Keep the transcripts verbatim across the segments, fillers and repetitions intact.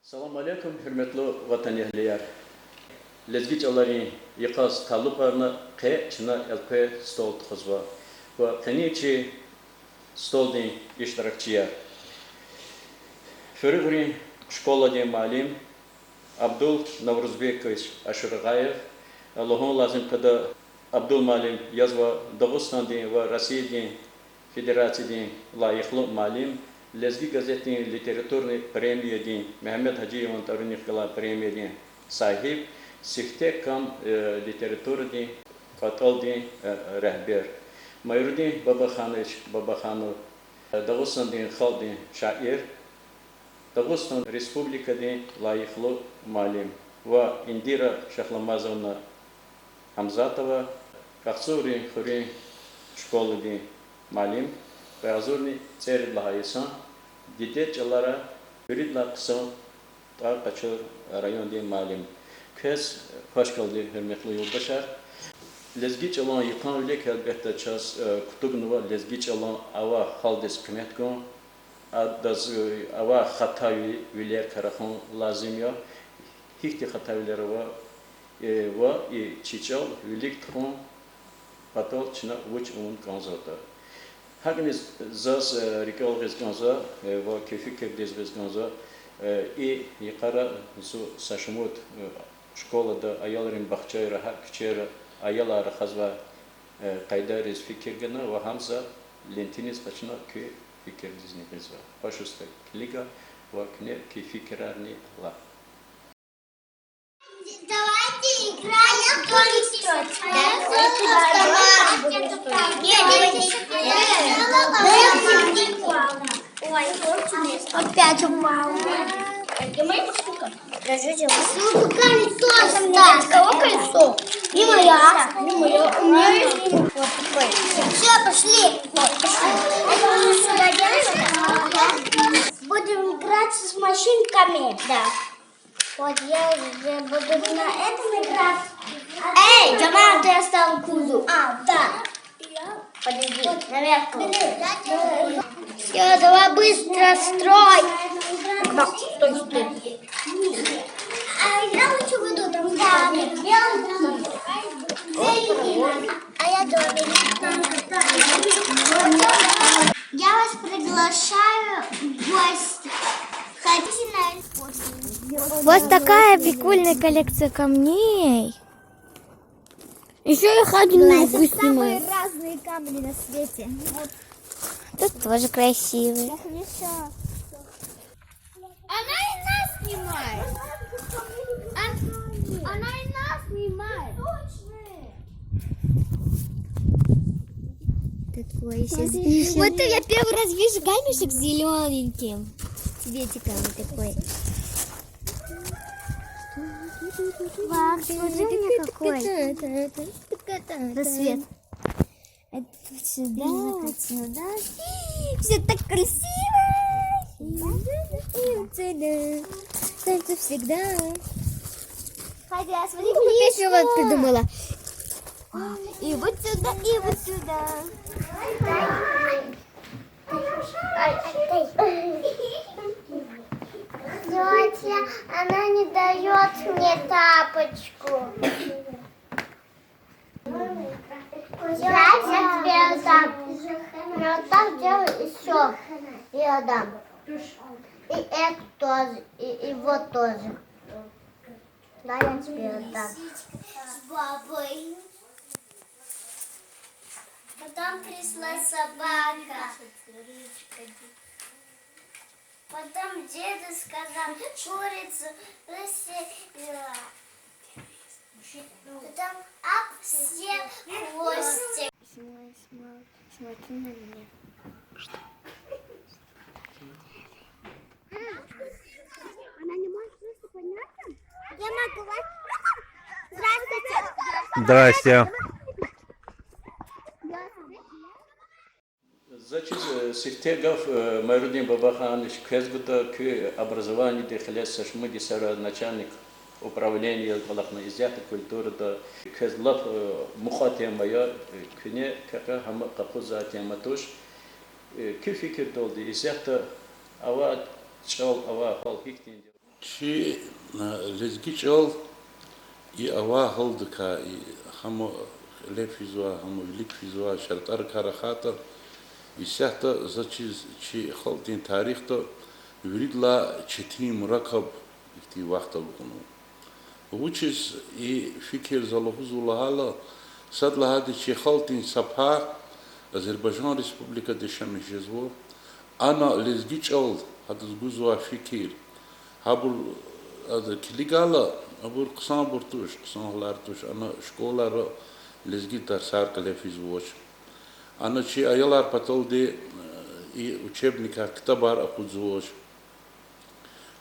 Салам алейкум, гьуьрметлу ватанэгьлияр! Лезги чӀаларин йикъаз талукьарна къе чна элкъвей стол тухузва ва къенин чи столдин иштиракчияр: Фуьруьгърин школадин муаллим Абдул Наврузбекович Ашурагъаев. Лугьун лазим тада, Абдул муаллим язва Дагъустандин ва Россиядин Федерациядин лайихлу муаллим, Лезги газетдин литературный премиядин Мегьамед Гьажиеван тӀварунихъ галай премиядин сагьиб, сифте кам, э, литературадин кӀватӀалдин, э, регьбер. Майрудин Бабаханович Бабаханов, э, Дагъустандин халкьдин шаир, Дагъустан Республикадин лайихлу муаллим, ва Индира Шахламазовна Гьамзатова, Кьахцугрин хуьруьн школадин муаллим, кьве агъзурни цӀерид лагьай йисан, дидед чӀалара виридалай хъсан ТӀай Къачур райондин муаллим. Квез хвашкалди, гьуьрметлу юлдашар. Лезги чӀалан йикъан вилик, гьелбетда, чаз, э, кутугнава лезги чӀалан авай халкьдиз къимет гун, адаз, э, авай хатавилер квай рахун лазим я. Гьихьтин хатавилер ава, э, ва и чи чӀал вилик тухун патал чна вуч авун кӀанзаватӀа. ГьакӀни заз, э, рикӀел гъиз кӀанзава, э, ва куь фикирдиз гъиз кӀанзава, э, и йикъара зун са шумуд, э, школада, аялрин бахчайра, гьакӀ куьчейра аялар рахазвай, э, къайдайриз фикир гана ва гьам за лентиниз къачуна, куь фикирдизни гъизва. Пашуста килига ва куьне куь фикирарни лагь. Давайте играть в кто не стоит. Да? Кто не стоит. Нет, нет, нет. Ой, опять упал. Это моя штука. Держите. Ну, какая колесо? Кого колесо? Не моя. Не моя. У меня есть. Вот такой. Всё, пошли. Вот, пошли. Это мы сюда делаем? Будем играть с машинками. Да. Вот я уже буду на этом играть. Эй, Джамал, ты оставил кузов. А, да. Подожди, вот, наверх. Блин, я тебя... Всё, давай быстро строй. Стой, стой. А я лучше буду там, да, белый там. А я добрый. Я вас приглашаю в гости. Хотите на экскурсию? Вот такая прикольная коллекция камней. Ещё и ходим. Знаете, самые разные камни на свете. Вот. Тут тоже красивый. Сейчас ещё. Она и нас снимает. Ан-, она и нас снимает. Такой ещё. Вот я первый раз вижу камешек зелененьким цветиком вот такой. Вау, смотри, у меня какой. Рассвет. Это вот сюда, вот сюда. Все так красиво. И вот сюда. Солнце всегда. Хотя, смотри, какую песню вот придумала. И вот сюда, и вот сюда. Тётя, она не даёт мне тапочку. Я тебе отдам. Я вот так делаю, и всё. И отдам. И это тоже, и, и вот тоже. Да, я тебе отдам. С бабой. Потом пришла собака. Потом деду сказал, курицу, лисицу. Потом об все хвостик. Снимай, снимай, смотри на меня. Она не может просто подняться? Я могу. Здравствуйте. Здрасте. За чиз, э, сифте гаф, э, Майрудин Бабаханович, квез гуда, куь образованиедин хилез са шумуд йисара начальник управления кӀвалахна, исятда культурада, квез лап, э, мукьва тема я, э, куьне квекъе гьам къакъудзавай тема туш. Э, куь фикирдалди, исятда авай чӀал, авай халкь гьихьтинди? Чи, э, лезги чӀал и авай гьалдикай, и гьам кьиле физвай, гьам вилик физвай шартӀарикай рахайтӀа, исятда заз чиз чи халкьдин тарихда виридалай четин, мураккаб ихьтин вахт алукӀнава. Вучиз и фикир за лугьузва лагьайтӀа, сад лагьайди чи халкьдин са пай Азербайжан Республикада яшамиш жезва, ана лезги чӀал, гьадаз гузвай фикир, гьабур, ада килигайла, абур хъсанбур туш, хъсан гьалар туш, ана школайра лезги тарсар кьиле физвач. Ана чи аялар паталди, э, и учебникар, ктабар акъудзавач.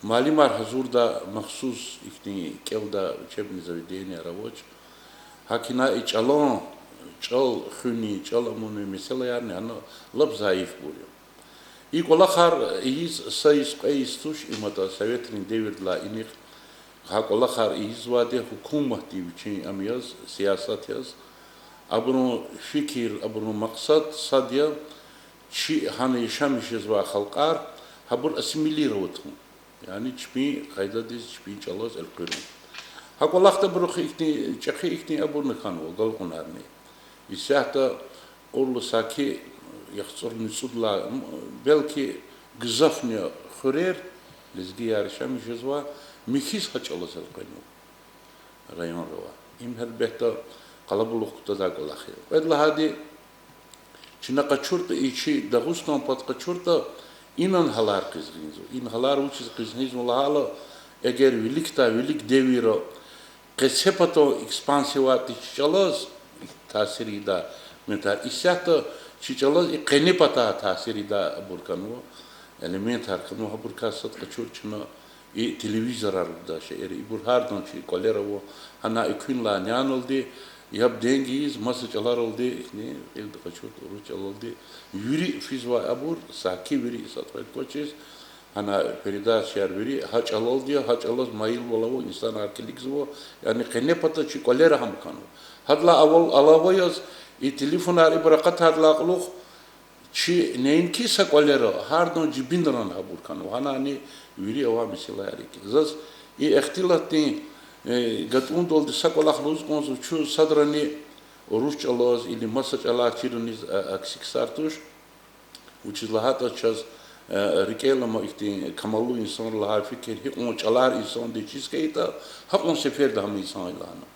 Муаллимар гьазурдай махсус ихьтин кӀелдай учебный заведенияр авач. ГьакӀ хьайила и чӀалан, чӀал хуьнин, чӀал амунин месэлаярни ана лап зайифбур я. И кӀвалахар ийиз са йис, кьве йис туш, им атӀа советрин девирдилай инихъ гьа кӀвалахар ийизвайди я гьукуматди вичин ам яз, сиясат яз. Абурун фикир, абурун макьсад сад я, чи гьана яшамиш жезвай халкьар, гьабур ассимилировать авун. Яни чпин къайдадиз, чпин чӀалаз элкъуьрун. Гьа кӀвалахдал абурухъ ихьтин, чӀехи ихьтин абурни хьанва, агалкьунарни. Исятда кьурла саки яхцӀурни цӀудалай, м, белки гзафни хуьрер, лезгияр яшамиш жезвай, михьиз гьа чӀалаз элкъвенва районра авай. Им гьелбетда къалабулух кутадай кӀвалах я. Кьвед лагьайди, чна къачуртӀа, и чи Дагъустан пад къачуртӀа, инал гьалар къизгъинзава. Ин гьалар вучиз къизгъинзава лагьайтӀа, эгер виликдай вилик девирра къецепатан экспансия авайтӀа чи чӀалаз, таъсир ийидай элементар, исятда чи чӀалаз и къенепатай таъсир ийидай абур хьанва, элементар хьанва, гьабурукай сад къачур чна и телевизорар гудай шейэр, ибур гьардан чи кӀвалера ава, гьана экуьнлай няналди, яб денг ийиз, маса чӀаларалди, ихьтин кьилди къачуртӀа урус чӀалалди, вири физвай абур, саки вири са тӀвар квачиз, гьана передачаяр вири гьа чӀалалди я, гьа чӀалаз майилвал ава, инсанар килигзава, яни къенепата чи кӀвалера гьам хьанва. Гьадалай авал, алава яз, и телефонар ибур акъатайдалай кьулухъ, чи неинки са кӀвалера, гьардан жибинран гьабур хьанва. Гьанани вири авай месэлаяр я. Заз и ихтилатдин, э, гатӀундалди са кӀвалах лугьуз кӀанзава, чун садрани урус чӀалаз или маса чӀалай чириниз, а, акси ксар туш. Вучиз лагьайтӀа чаз, э, рикӀел алама ихьтин камаллу инсанри лагьай фикир, гьикьван чӀалар инсандиз чиз хьайитӀа, гьакьван сеферда гьам инсан я лагьана.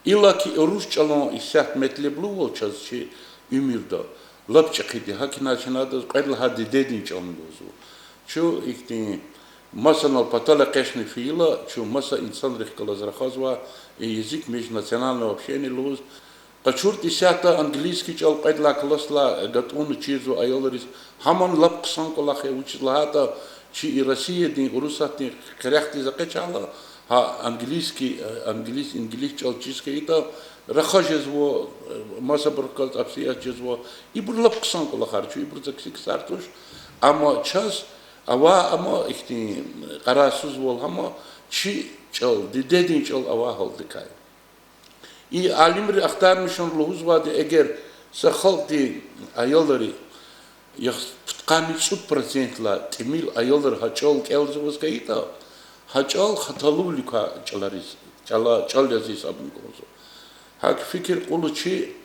Иллаки урус чӀалан исят метлеблувал чаз чи уьмуьрда лап чӀехиди, гьакӀ хьайила чна адаз кьвед лагьай дидедин чӀални лугьузва. Чун ихьтин масанал патал экъечни фейила, чун маса инсанрихъ галаз рахазвай, и язык межнационального общения лугьуз, къачуртӀа исятда английский чӀал кьвед лагьай классдилай гатӀунна чирзава аялриз. Гьамни лап хъсан кӀвалах я, вучиз лагьайтӀа чи и Россиядин, Урусатдин къерехдиз экъечайла, гьа английский, э, английс, инглис чӀал чиз хьайитӀа, рахаз жезва, э, масабурухъ галаз тӀабсият жезва. Ибур лап хъсан кӀвалахар, чун ибуруз акси ксар туш. Амма чаз авай, амма ихьтин къарагъсузвал, амма чи чӀал, дидедин чӀал авай гьалдикай. И алимри ахтармишунри лугьузвайди, эгер са халкьдин аялри яхцӀурни цӀуд процентлай тӀимил аялри гьа чӀал кӀелзаваз хьайитӀа, гьа чӀал хаталувилик квай чӀалариз, чӀала-, чӀал яз гьисабна кӀанзава. ГьакӀ фикир кьула чи,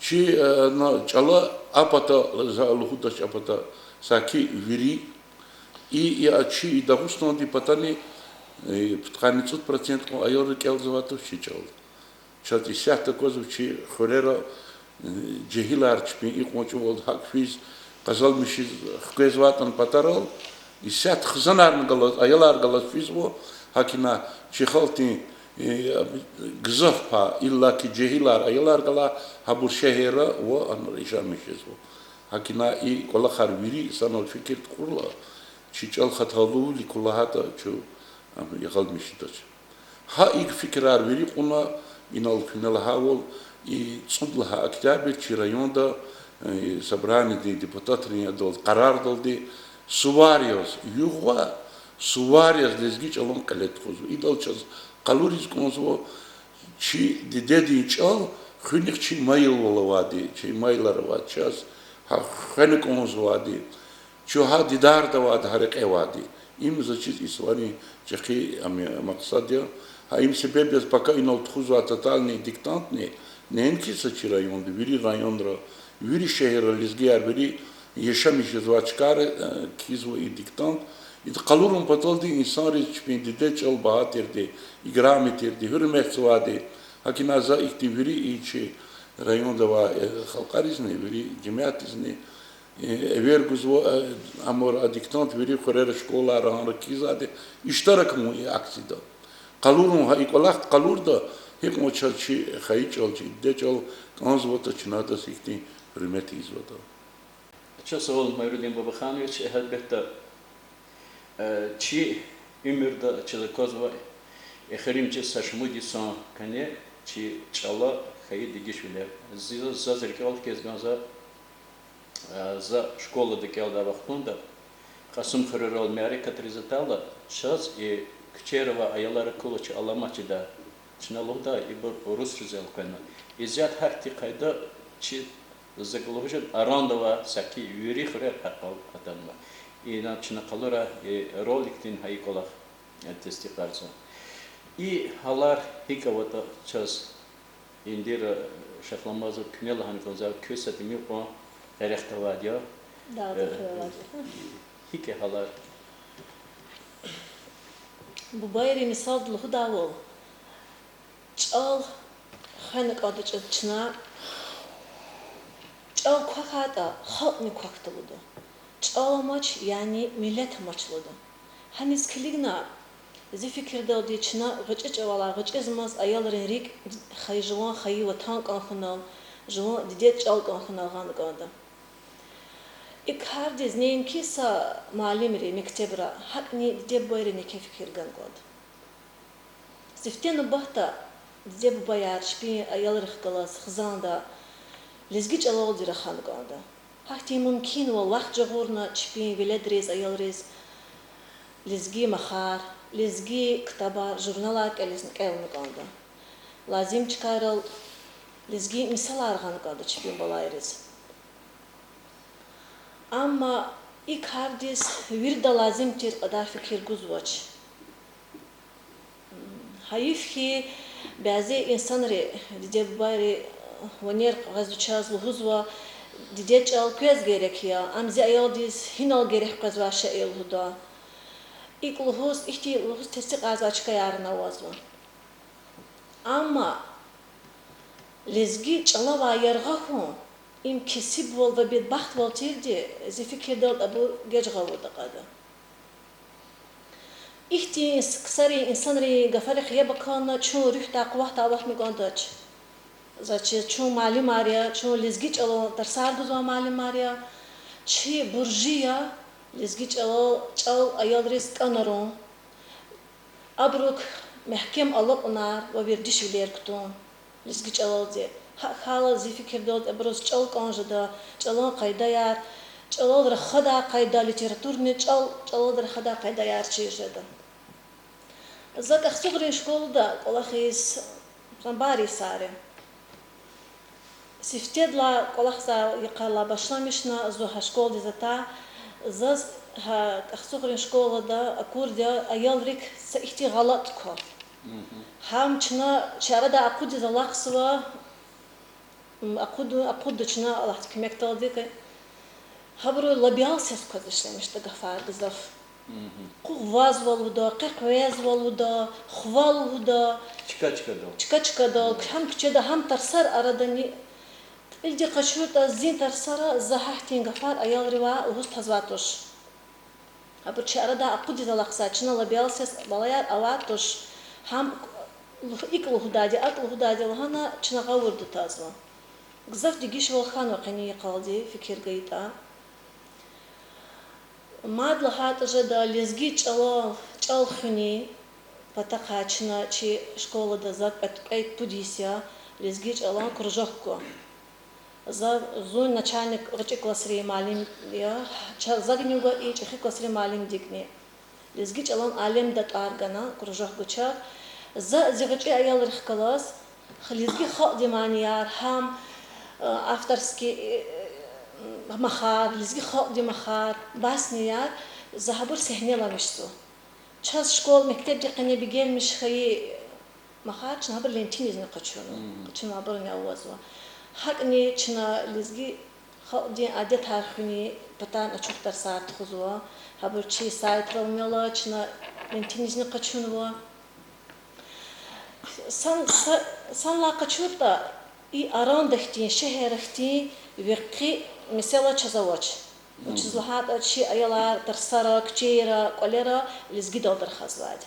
чи, э, на, чӀала а пата, за лугьудач а пата, саки вири, и, я чи и Дагъустандин патани, э, пудкъанни цӀуд процент кьван аялри кӀелзавайди туш чи чӀал. Чаз исятда аквазва чи хуьрера, э, жегьилар чпин икьван чӀавалди гьакӀ физ, къазалмишиз хквезвайтӀан патарал, исятда хизанарни галаз, аялар галаз физва, гьакӀ хьайила чи халкьдин, э, гзаф пай, иллаки жегьилар аялар галай, гьабур шегьерра ва анра яшамиш жезва. ГьакӀ хьайила и кӀвалахар вири санал фикир кьурла, чи чӀал хаталувилик ква лагьайтӀа, чун ам ягъалмиш жедач. Гьа и фикирар вири кьуна, инал куьне лагьайвал, и цӀуд лагьай октябрь чи районда, э, собраниедин депутатрин адал къарардалди сувар яз югъ ва сувар яз лезги чӀалан кьиле тухузва. Идал чаз къалуриз кӀанзава чи дидедин чӀал хуьнихъ чи майилвал авайди, чи майилар авайди чаз, гьа хвена кӀанзавайди, чун гьа дидарда авайди, гьа рекье авайди. Им заз чиз и суварин чӀехи ам макьсад я. Гьа им себеб яз пака инал тухузвай тотальный диктантни неинки са чи районда, вири районра, вири шегьерра лезгияр, вири яшамиш жезвай чкайра, э, кхьизва и диктант. Ида къалурун паталди инсанриз чпин диде чӀал багьа тирди, играми тирди, гьуьрметзавайди, гьакӀ ина за ихьтин вири и чи районда авай, э, халкьаризни, вири жемятдизни, э, эвер гузва, э, амур а диктант вири хуьрера, школайра, гьанра кхьизвайди, иштирак авун и акцияда. Къалурун, гьа и кӀвалахда къалурда, гьикьван чаз чи хайи чӀал, чи диде чӀал кӀанзаватӀа, чна адаз ихьтин гьуьрмет ийизватӀа. Чухсагъул, Майрудин Бабаханович, гьелбетда, э, чи уьмуьрда чаз аквазва, эхиримжи са шумуд йисан къене чи чӀала хьайи дегишвилер. Зи-, заз рикӀел кьаз кӀанзава, э, за школада кӀелдай вахтунда Кьасумхуьрерал мярекатриз атайла, чаз и куьчеяр авай аялар акула чи аламат жедай. Чна лугьудай, ибур урусриз элкъвена. Исятда гьахьтин къайда чи, за лугьуз жеда, Аранда авай саки вири хуьрер гьакьван атанва. Ина чна къалурай и роликдин гьа и кӀвалах, э, тестикьарзава. И гьалар гьикӀ аватӀа чаз, Индира Шихламазова, куьне лагьана кӀанзава, куь са тӀимил кьван къерехда авайди я. Дагъда, э, хъвалалди. ГьикӀ я гьалар? Бубайрин мисалда лугьудайвал, чӀал хвена кӀанда чӀал чна, чӀал квахьайтӀа, халкьни квахьда лугьуда. ЧӀал амач, яни миллет амач лугьуда. Гьаниз килигна, зи фикирдалди, чна гъвечӀи чӀавалай гъвечӀизмаз аялрин рикӀ хайи, жуван хайи ватан кӀан хьунал, жуван дидед чӀал кӀан хьунал гъана кӀанда. И кардиз неинки са муаллимри, мектебра, гьакӀни диде-бубайрин еке фикир гана кӀанда. Сифте нубатда диде-бубаяр чпин аялрихъ галаз хизанда лезги чӀалалди рахана кӀанда. Гьахьтин мумкинвал вахт жагъурна чпин веледриз, аялриз лезги махар, лезги ктабар, журналар кӀелиз-, кӀелна кӀанда. Лазим чкайрал лезги мисалар гъана кӀанда чпин балайриз. Амма и кардиз вирида лазим тир кьадар фикир гузвач. Гьайиф хьи, бязи инсанри, диде-бубайри, ванер къвезвай чаз лугьузва, диде чӀал квез герек я, ам зи аялдиз гьинал герек къвезвай шей я лугьуда. ИкӀ лугьуз, ихьтин лугьуз тестикьарзавай чкаярни авазва. Амма лезги чӀалавай яргъа хьун, им кесибвал ва бедбахтвал тирди, зи фикирдалди, абур геж гъавурда акьада. Ихьтин инс-, ксарин, инсанрин гафарихъ яб акална, чун руьгьдай къуватдай аватна кӀандач. Заз чиз, чун муаллимар я, чун лезги чӀалан тарсар гузвай муаллимар я, чи буржи я лезги чӀалал, чӀал аялриз кӀанарун, абурук мягькем алакьунар ва вердишвилер кутун лезги чӀалалди. Гьакӏ хьайила, зи фикирдалди, абуруз чӀал кӀан жеда, чӀалан къайдаяр, чӀалал рахадай къайда, литературный чӀал, чӀалал рахадай къайдаяр чир жеда. За КӀахцугърин школада кӀвалахиз, зун бары сари. Сифтедилай кӀвалахзавай йикъаралай башламишна зун гьа школадиз атай, заз гьа КӀахцугърин школада акурди я, аялрик са ихьтин гъалатӀ ква. Гьам чна чи арадай акъудиз алахъзава, м, акъуд-, акъудда чна Аллагьдин куьмекдалди. Гьабуру лаби алаз кваз ишлемишда гафар гзаф. Къугъвазва лугьуда, къекъвезва лугьуда, хва лугьуда. Чка-чкадал. Чка-чкадал, гьам куьчеда, гьам тарсар арадани. Кьилди къачуртӀа, зин тарсара за гьахьтин гафар аялривай лугьуз тазвай туш. Абур чи арадай акъудиз алахъзавай, чна лаби алаз балаяр авай туш. Гьам лугь-, икӀ лугьудайди, акӀ лугьудайди лагьана, чна гъавурда тазва. Гзаф дегишвал хьанва къенин йикъалди, фикир гайитӀа. Мад лагьайтӀа жеда, лезги чӀалал, чӀал хуьнин патахъай чна чи школада за кьвед-, кьвед-пуд йис я лезги чӀалан кружок ква. За, зун начальник, гъвечӀи классрин муаллим я, чаз, загни гва и чӀехи классрин муаллимдикни. Лезги чӀалан алемда тӀвар гана, кружок гва чар. За зи гъвечӀи аялрихъ галаз лезги халкьдин манияр, гьам, э, авторский, э, махар, лезги халкьдин махар, басняяр За гьабур сегьнелай мишзава. Чаз школа, мектебдин къене бегенмиш хьайи махар чна гьабур лентинизни къачуна. Къачуна абуруни авазва. ГьакӀни чна лезги халкьдин адетар хуьнин патарни ачух тарсар тухузва. Гьабур чи сайтрални ала, чна лентинизни къачунва. Сан, са-, санлай къачуртӀа, и аранда хьтин, шегьерда хьтин векъи месэла чаз авач. Вучиз лагьайтӀа чи аялар тарсара, куьчейра, кӀвалера лезгидалди рахазвайди.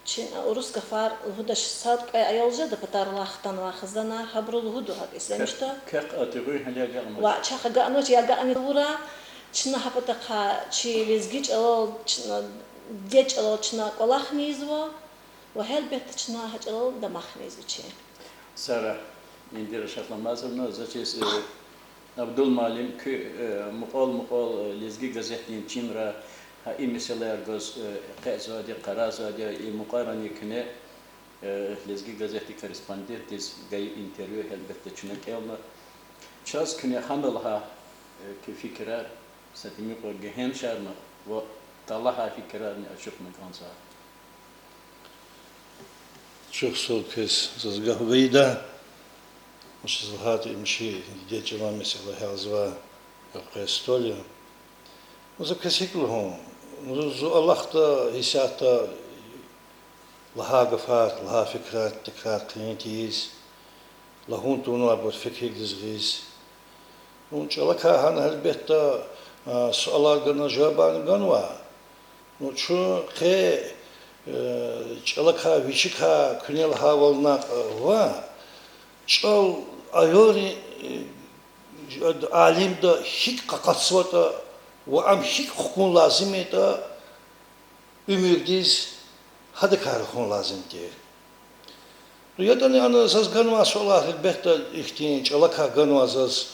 Чи урус гафар лугьудач, сад-кьве аял жеда патарилай хтанвай хизанар, гьабуру лугьуда гьакӀ излемишда. Квехъ атӀуьгъуьн гьеле агакьнавач. Ва чахъ агакьнавач, я агакьни тавура, чна гьа патахъай чи лезги чӀалал, чна, дидед чӀалал чна кӀвалахни ийизва, ва гьелбетда чна гьа чӀалал дамахни ийизва чи. Сара, Индира Шахламазовна, за чиз, э, Абдул муаллим, куь, э, мукьвал-мукьвал, э, Лезги газетдин чинра гьа и месэлаяр гваз, э, къецӀзавайди, къарагъзавайди, и мукьварани куьне, э, Лезги газетдин корреспондентдиз гайи интервью гьелбетда чна кӀелна. Чаз куьне гьана лагьай, э, куь фикирар са тӀимил кьван гегьеншарна ва талгьай фикирарни ачухна кӀанзава. Чухсагъул квез заз гаф гайида, вучиз лагьайтӀа им чи дидед чӀалан месэла гьялзавай къе стол я. За квез гьикӀ лугьун, зу, зу алахъда исятда лагьай гафар, лагьай фикирар тикрар хъийин тийиз, лагьун тавунвайбур фикирдиз гъиз. Ну, чӀалакай гьана гьелбетда, а, суалар гана, жавабарни ганва. Ну, чун къе, э, чӀалакай, вичикай куьне лагьайвал накь ва чӀал аялри, э, алимда гьикӀ къакъатзаватӀа ва ам гьикӀ хкун лазим ятӀа, уьмуьрдиз гьадакай рахун лазим тир. Ну, ятӀани ана заз ганвай суалар, гьелбетда, ихьтин чӀалакай ганвай заз,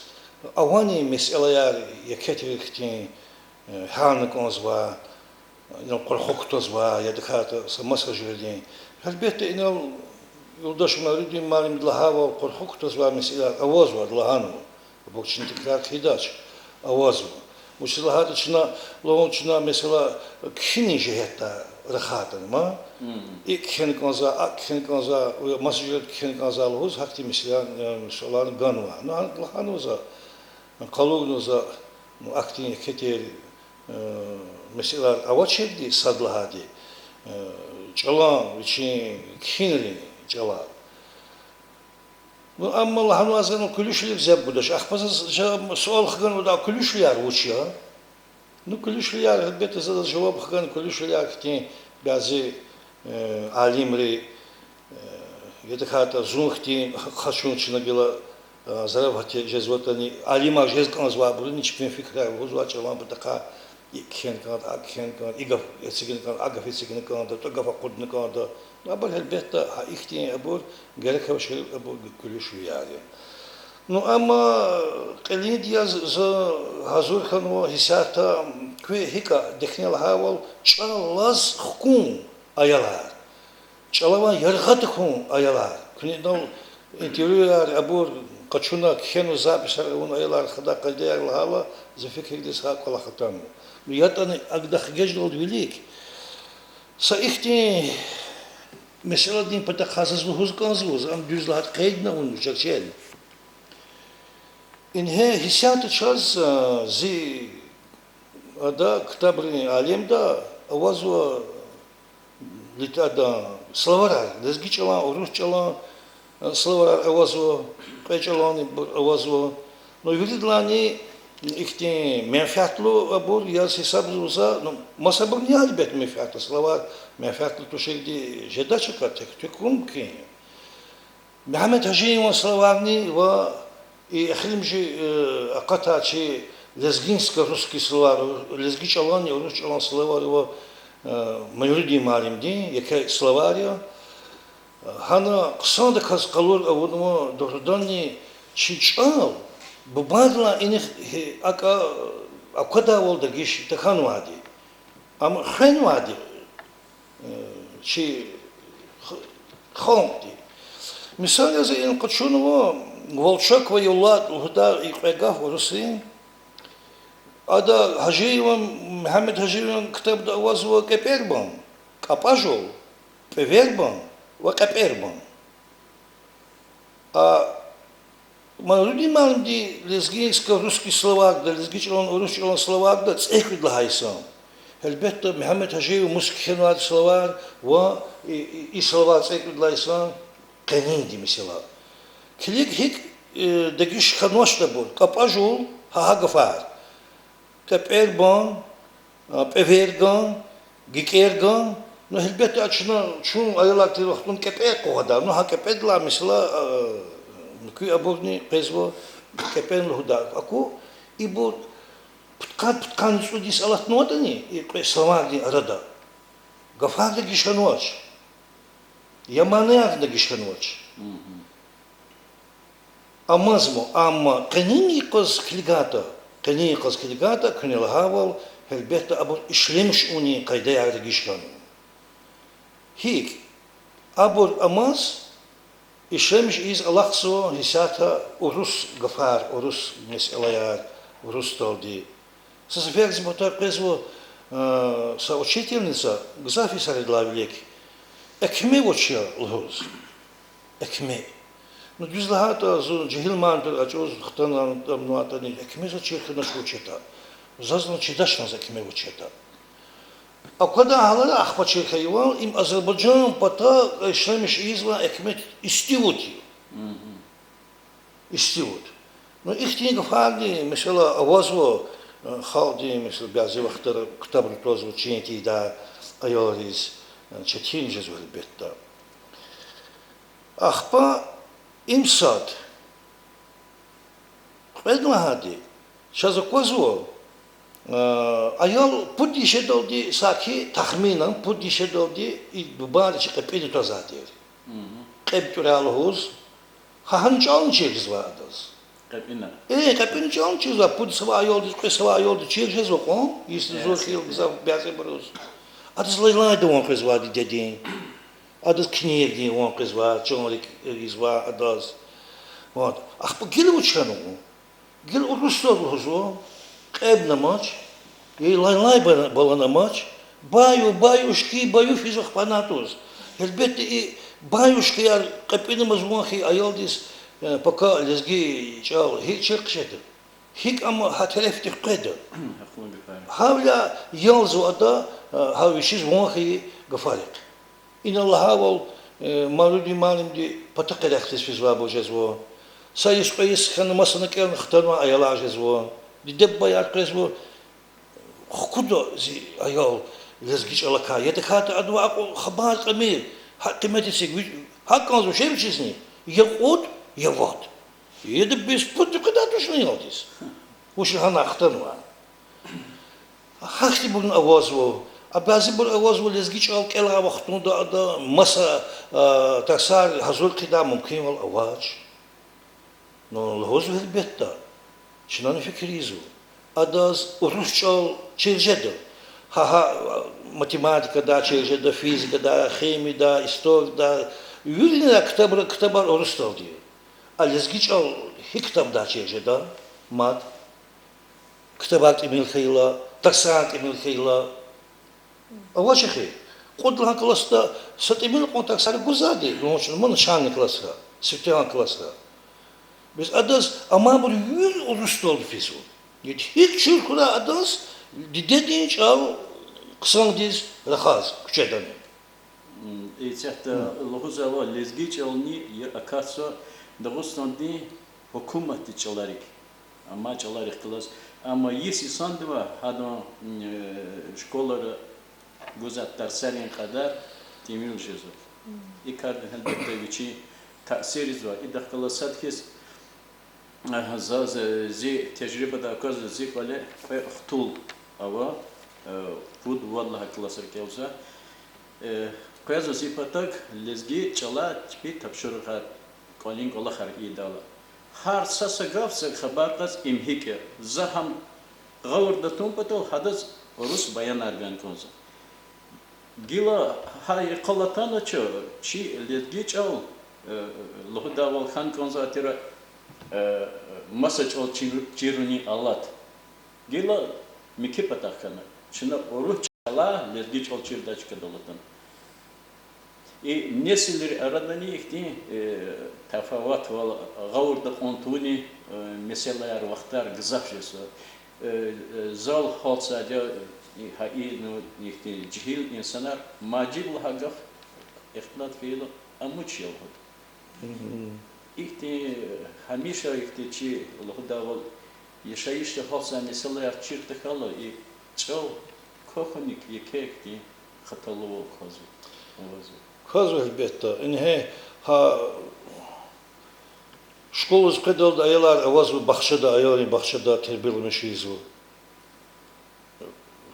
авани месэлаяр еке тир ихьтин, э, гьялна кӀанзавай, инал къурху кутазвай, я тахьайтӀа са маса жуьредин. Гьелбетда, инал юлдаш Майрудин муаллимди лагьайвал, къурху кутазвай месэлаяр авазва, лагьанва. Абур чна тикрар хъийидач, авазва. Вучиз лагьайтӀа чна, лугьун, чна месэла кхьинин жигьетдай рахайтӀани, ма, икӀ кхьена кӀанзавай, акӀ кхьена кӀанзавай, маса жуьреда кхьена кӀанзавай лугьуз, гьахьтин месэла, э, суаларни ганва. Ну, гьа лагьанва за, къалурнава за, ну, ахьтин еке тир, э, месэлаяр авачирди сад лагьайди, э, чӀалан, вичин кхьинрин чӀалан. Ну, амма лагьанвай за, ну, куьлуьшвилик зеб гудач. Ахпа заз жа-, суал хганвайди, а куьлуьшвилияр вуч я? Ну, куьлуьшвилияр, гьелбетда, за заз жаваб хгана, куьлуьшвилияр хьтин бязи, э, алимри, э, я тахьайтӀа зун хьтин къачун чна гила, э, зараб гьатир жезватӀани, алимар жез кӀанзавайбурни чпин фикирар лугьузвай чӀалан патахъай, икӀ кхьена кӀанда, акӀ кхьена кӀанда, и гаф эцигна кӀанда, а гаф эцигна кӀанда, тӀу гаф акъудна кӀанда. Абур, гьелбетда, гьа ихьтин абур герек авачир, абур куьлуьшвилияр я. Ну, амма кьилинди яз за гьазур хьанва, исятда куьн гьикӀ дегьне лагьайвал, чӀалаз хкун аялар, чӀалавай яргъа тахьун аялар. Куьне инал интервьюяр абур къачуна, кхьенва, записар авуна, аялар хадай къайдаяр лагьайла, за фикирдиз гьа кӀвалах атанва. Ну, ятӀани ада хгеждалди вилик, са ихьтин месэладин патахъай заз лугьуз кӀанзава, за ам дуьз лагьайтӀа къейдна авуна жагъчел. Ингье исятда чаз, а, зи ада ктабрин алемда авазва литературада словарар, лезги чӀалан, урус чӀалан, а, словарар авазва, кьве чӀаланни авазва. Ну, виридалайни ихьтин менфятлу абур яз гьисабзава за, ну, масабурни я, гьелбет, менфятлу, словарь менфятлу туширди жедач, акӀ тек туькӀуьрун мумкин я. Мегьамед Гьажиеван словарни ва и эхиримжи, э, акъатай чи лезгинско-русский словарь, лезги чӀаланни урус чӀалан словарь ва, э, Майрудин муаллимдин еке словарь я. Гьана хъсандаказ къалур авунва, дугъриданни, чи чӀал бубадилай инихъ гьи-, акӀ аквадайвал дегиш тахьанвайди, ам хвенвайди, э, чи х-, халкьди. Мисал яз ина къачунва, волчок ва юллад лугьудай и кьве гаф урусрин, Ада Гьажиеван, Мегьамед Гьажиеван ктабда авазва кӀепӀербан, кӀапӀажул, пӀевербан ва кьепӀербан. А Мавлуди муаллимди лезгинско-русский словарьда, лезги чӀалан урус чӀалан словарьда цӀекӀуьд лагьай йисан. Гьелбетда, Мегьамед Гьажиева мус кхьенвай словарь ва и, и, и словарь цӀекӀуьд лагьай йисан къенинди месэла. Килиг гьикӀ, э, дегиш хьанвачтӀа абур, кӀапӀажул, гьа, гьа гафар. КьепӀербан, а, пӀевербан, гикӀербан, ну, гьелбетда, чна, чун аялар тир вахтунда кьепӀер къугъвадай, ну, гьа кьепӀердилай месэла, а, муькуь абурни къвезва, кьепӀер лугьудай аку, ибур пудкъад-пудкъанни цӀуд йис алатнаватӀани, и кьве словарьдин арада, гафар дегиш хьанвач, я манаярни дегиш хьанвач. Амазма, амма къенин йикъаз килигайтӀа, къенин йикъаз килигайтӀа, куьне лагьайвал, гьелбетда, абур ишлемиш авунин къайдаяр дегиш хьанва. ГьикӀ? Абур амаз ишлемиш ийиз алахъзава исятда урус гафар, урус месэлаяр, урусдалди. Са сеферда зи патав къвезва, э, са учительница, гзаф йисаридалай вилик, экме вуч я лугьуз. Экме. Ну, дуьз лагьайтӀа, зун жегьил муаллим тир, а чӀавуз хтана, амнаватӀани, экме заз чир хьанач вуч ятӀа. Зазни чидачни за экме вуч ятӀа. Аквадай гьаларай ахпа чир хьайивал, им Азербайжан пата ишлемиш ийизвай экме истивут я. Истивут. Ну, ихьтин гафарни, месела, авазва, э, халкьдин, месела, бязи вахтара ктабра твазва чин тийидай аялриз, э, четин жезва, гьелбетда. Ахпа им сад. Кьвед лагьайди, чаз аквазва, э, аял пуд йишедалди, саки тахминан пуд йишедалди и бубайри чи кьепӀина твазвай тир. Кьеб тӀуьрай лугьуз, гьа гьана чӀални чир жезвай адаз. Э, кьепӀина чӀални чир жезвай, пуд йисавай аялдиз, кьве йисавай аялдиз чир жезва кьван, йисуз зур хьайила гзаф бязибуруз. Адаз лайлайда ван къвезвай дидедин, адаз книгадин ван къвезвай, чан-рикӀ ийизвай адаз. Вот. Ахпа гила вуч хьанва? Гила урусдал лугьузва, кьебни амач, и лайлай ба-, балани амач, баю, баюшки, баю физва хпанатуз. Гьелбетда, и баюшкаяр кьепӀинамаз ван хьайи аялдиз, э, пака лезги чӀал гьикӀ чир хъжеда? ГьикӀ ам гьа терефдихъ къведа? Гьавиляй ялзава ада, э, гьа вичиз ван хьайи гафарихъ. Инал лагьайвал, э, Мавлуди муаллимди патахъ къерехдиз физвайбур жезва. Са йис, кьве йис хьана масана кӀелна хтанвай аялар жезва. Диде-бубаяр къвезва, хкуда зи аял лезги чӀалакай, я тахьайтӀа адавай акьван хабар-кьамир, гьакӀ къимет эциг, ви-, гьакӀ кӀанзава вичин вичизни, я кьуд, я вад. Яда, бес пуд къведай тушни аялдиз, вуч лагьана хтанвай. Гьахьтинбурни авазва. А бязибур авазва, лезги чӀал кӀелай вахтунда ада маса, а, тарсар гьазур хъийидай мумкинвал авач. Ну, лугьузва, гьелбетда, чнани фикир ийизва, адаз урус чӀал чир жеда. Гьа, гьа, математикадай чир жеда, физикадай, химиядай, историядай, виринра ктабра-, ктабар урусдалди я. А лезги чӀал гьи ктабдай чир жеда мад? Ктабар тӀимил хьайила, тарсар тӀимил хьайила. Авач эхир. Кьуд лагьай классда са тӀимил кьван тарсар гузвайди, ну, вуч, ну, начальный классра, сифтегьан классра. Бес адаз амайбур вири урусдалди физва. ГьикӀ чир хьурай адаз дидедин чӀал хъсандиз рахаз куьчедани? Исятда лугьузвайвал, лезги чӀални я акатзава Дагъустандин гьукуматдин чӀаларик, амай чӀаларихъ галаз. Амма йис инсандивай гьадан, э, школара гузвай тарсарин кьадар тӀимил жезва. И карди, гьелбетда, вичин таъсир ийизва. Идахъ галаз сад хьиз, за, за, зи тежрибадай аквазва, зи кӀвале кьве хтул ава, э, пуд-вад лагьай классра кӀелзавай. Э, къвезва зи патав лезги чӀалай чпи тапшуругъар, кӀвалин кӀвалахар ийидайла. Гьар са-са гаф, са хабар кьаз, им гьикӀ я. За гьам гъавурда тун патал гьадаз урус баянар гана кӀанзава. Гила гьа йикъал атанача, чи лезги чӀал, э, лугьудайвал, хьана кӀанзавай тир, э, маса чӀал чир-, чирунин алат. Гила михьи патахъ хьана. Чна урус чӀалал лезги чӀал чирдай чкадал атана. И несилрин арадани ихьтин, э, тафаватвал, гъавурда кьун тавунин, э, месэлаяр, вахтар гзаф жезва. Э, э, зал гьалтзавайди я, э, гьа и, ну, ихьтин жегьил инсанар мажиб лагьай гаф ихтилат фейила амуч я лугьуда. Ихьтин, э, гьамиша ихьтин чи лугьудайвал, яшайишда гьалтзавай месэлаяр чир тахьайла, и чӀал квахьуник еке ихьтин хаталувал квазва, авазва. Квазва, гьелбетда. Ингье, гьа школадиз къведалди аялар авазва бахчада, аялрин бахчада тербияламиш ийизва.